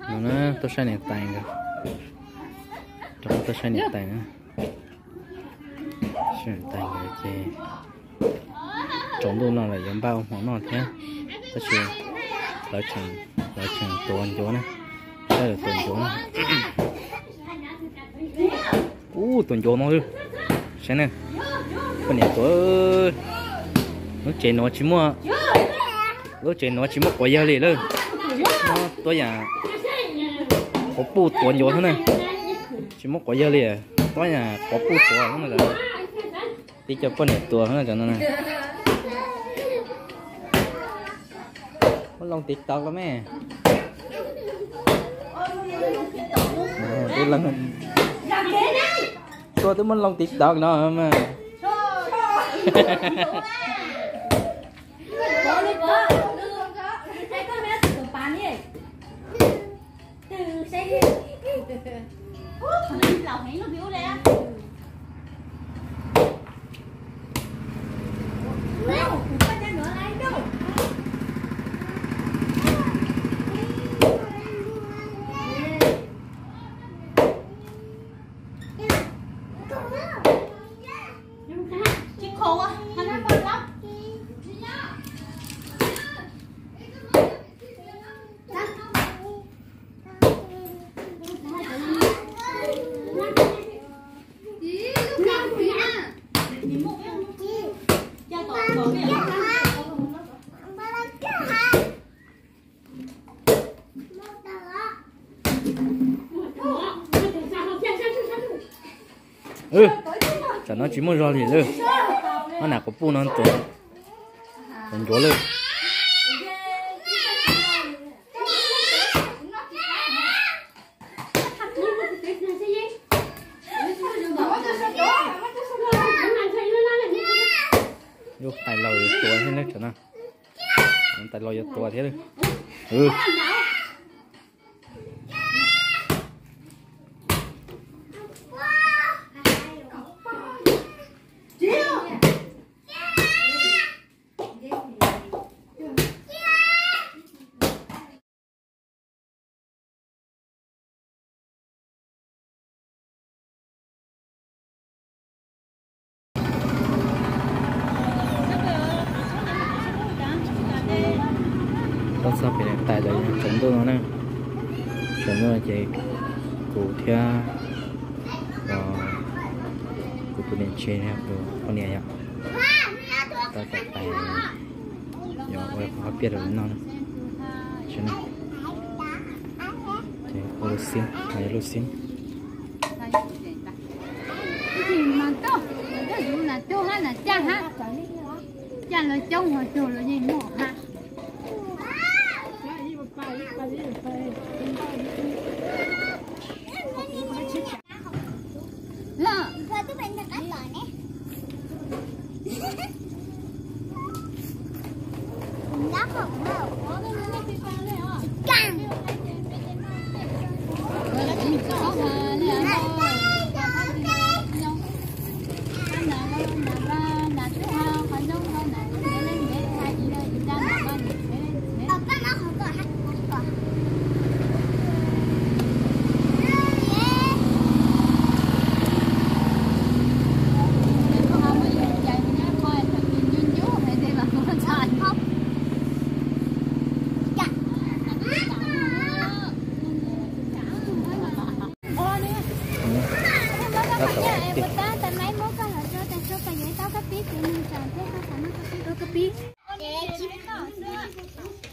No na, tuaj saib niam tais nkawd. Rov qab tuaj saib niam tais na. Saib niam tais nkawd ces tsaus ntuj no lawm yuav npaj ua hmo noj thiab, tab sis lawv tseem, lawv tseem tuav ncuav na, saib lawv tuav ncuav na. Ub, tuav ncuav no, saib na, poj niam tuav. Lub tsev nuav tsis muaj, lub tsev nuav tsis muaj quav yawg li lawm. Tuab yam quav puj tuav ncuav xwb na, tsis muaj quav yawg li, tuab yam quav puj tuav xwb na. Tib co poj niam tuav xwb na cov no na. Muab loo TikTok los me. Tuaj twb muab loo TikTok no mas. Tam no tsis muaj zog li lawm. Ob nam quas puj no tuav ncuav lawm. Yuav tais laus yuav tuav thiab na. Tais laus yuav tuav thiab. Tuaj txog pem niam tais lawv tsaus ntuj no na. Tsaus ntuj no ces kuv thiab kuv tus niam tsev, kuv poj niam yom, tau tam tais yuav ua qhov piaj rau lawv noj na. Ces ua lub xib, lub xib. Cas lawv coob hos cog lawv yeej muaj ha.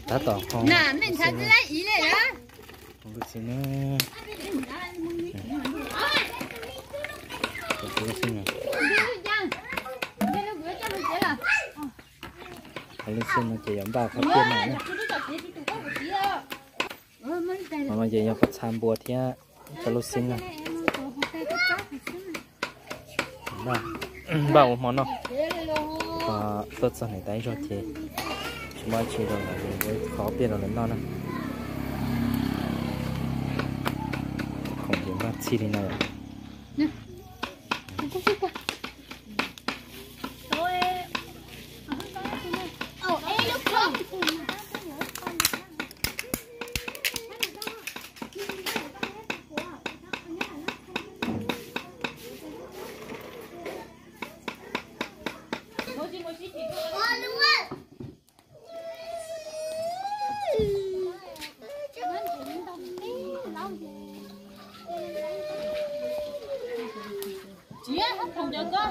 Tab tom qhov lub xib na. Qhov lub xib no ces yuav npaj qhov piaj no na. Qhov no ces yog pob txha npua thiab cov lub xib na. Npaj ua hmo noj. Tuaj txog niam tais ib zaug ces tsis muaj dab tsi rau lawv, ua qhov piaj rau lawv noj na. Khoom ces npaj txhij li no lawm. Tsis hab khoom cov ko.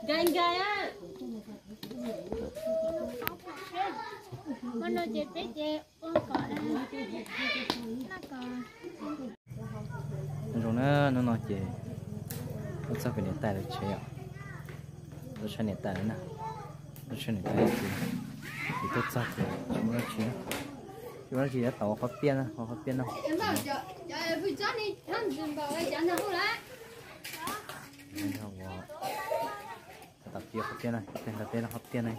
Nkais nkais a. Zoo na, hnub no ces tuaj txog kuv niam tais lawv tsev yom. Tuaj saib niam tais lawv na, tuaj saib niam tais lawv tsev. Ces tuaj txog ces tsis muaj dab tsi na, tsis muaj dab tsi, yuav tau ua qhob piaj na, ua qhob piaj no. Ua qhob piaj na, tag tom pib qhob piaj na,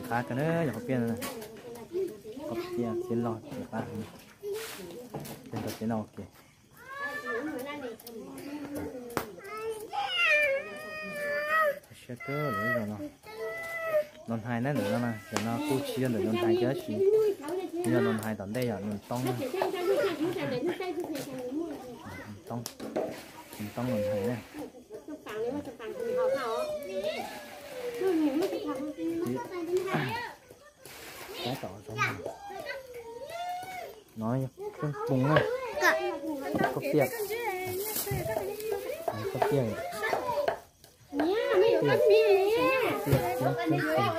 qab kawg na yog qhob piaj na, qhob piaj txiab loj txiab qab, tag tom pib no ua ke. Siab kawg lawm zaum no. Los hais na, ntawm no, ntawm no kuj tsis yog ntawm zaum hais kiag tab sis yog los hais tom ntej yom, nws toob na. Toob, nws toob los hais na. Tab tom zoo no, no yog keeb poo na, koj piaj, koj piaj, piaj, piaj, keeb poo.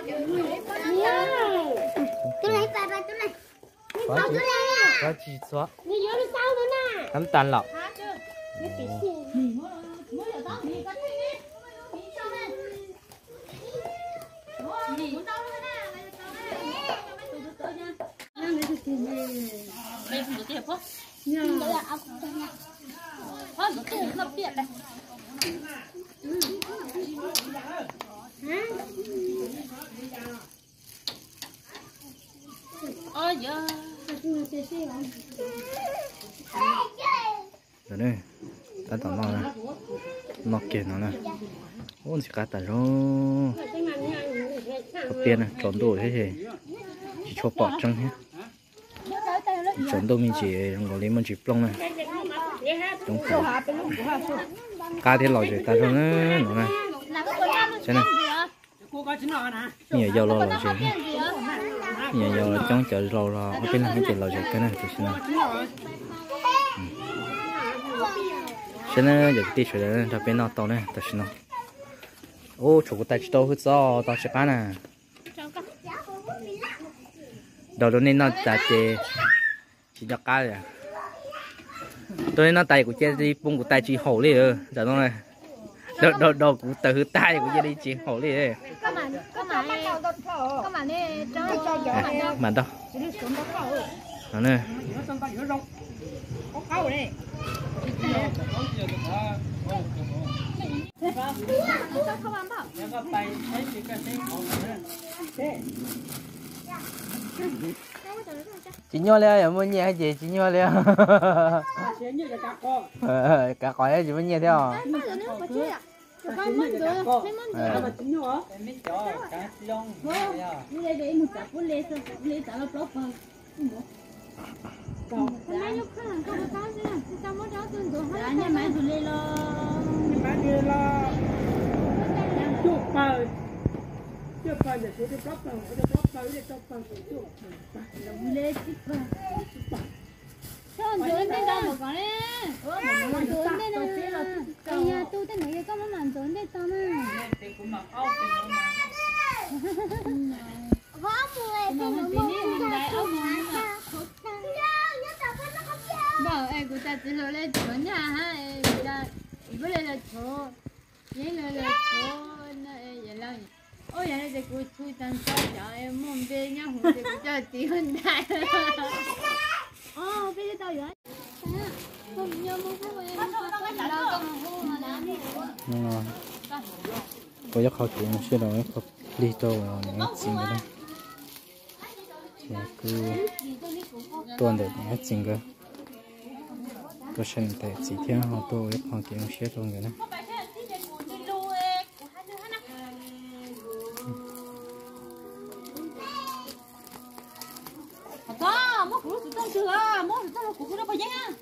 Xov tsis, xov tsis txhua, tab tas lawm. Ntawm ne, tab tom noj, noj kiag no na. Ub, ntxim qab tas zog. Qhov tiag na, tsaus ntuj thiab ces tsis tshua pom tseeb thiab. Tsaus ntuj me ntsis zoo nkaus li muaj ntsis plooj na. Coob, qab thiab los zem tas zog na no na. Saib na. Me nyuam yaus los los zem, me nyuam yaus los coob, cov laus los ob peb leeg ces los zem kawg na tam sim no. Saib na, yog kwv tij sawv daws nrog peb noj tau na tam sim no. Ub, tshuav kuv tais tsis tau hwj txob tau tsis qab na. Daus rau nej noj tas ces tsis nco qab li. Rau nej noj tas kuv cia li pub kuv tais tsis haum li. Daus, daus, daus kuv tais hwj tag kuv cia li tsis haum li. Mam ntau. No na. Tsis nyuaj li, yog muaj nyiaj ces tsis nyuaj li. Kav qos tsis muaj nyiaj thiab os. Npawg, es kuv tas txiv hluas li tshuav nyaj hab, kuv tas txiv hluas li tshuav, yeeb li tshuav, yam li, ub, yog li ces kuv txhub tas ntxov cov muaj npe nyob hauv ces kuv coj txiv hluas ntais. Kuv yuav qhov kev zoo siab rau ib qho plig rau niam txiv nkawd na. Ces kuv tuaj ntawm niam txiv nkawd, tuaj saib niam tais txiv thiab ho tuaj ua ib qho kev zoo siab rau nkawd na. Muab kuv lub xwm txheej twg, muab xwm txheej rau kuv, kuv rau pog yeeb.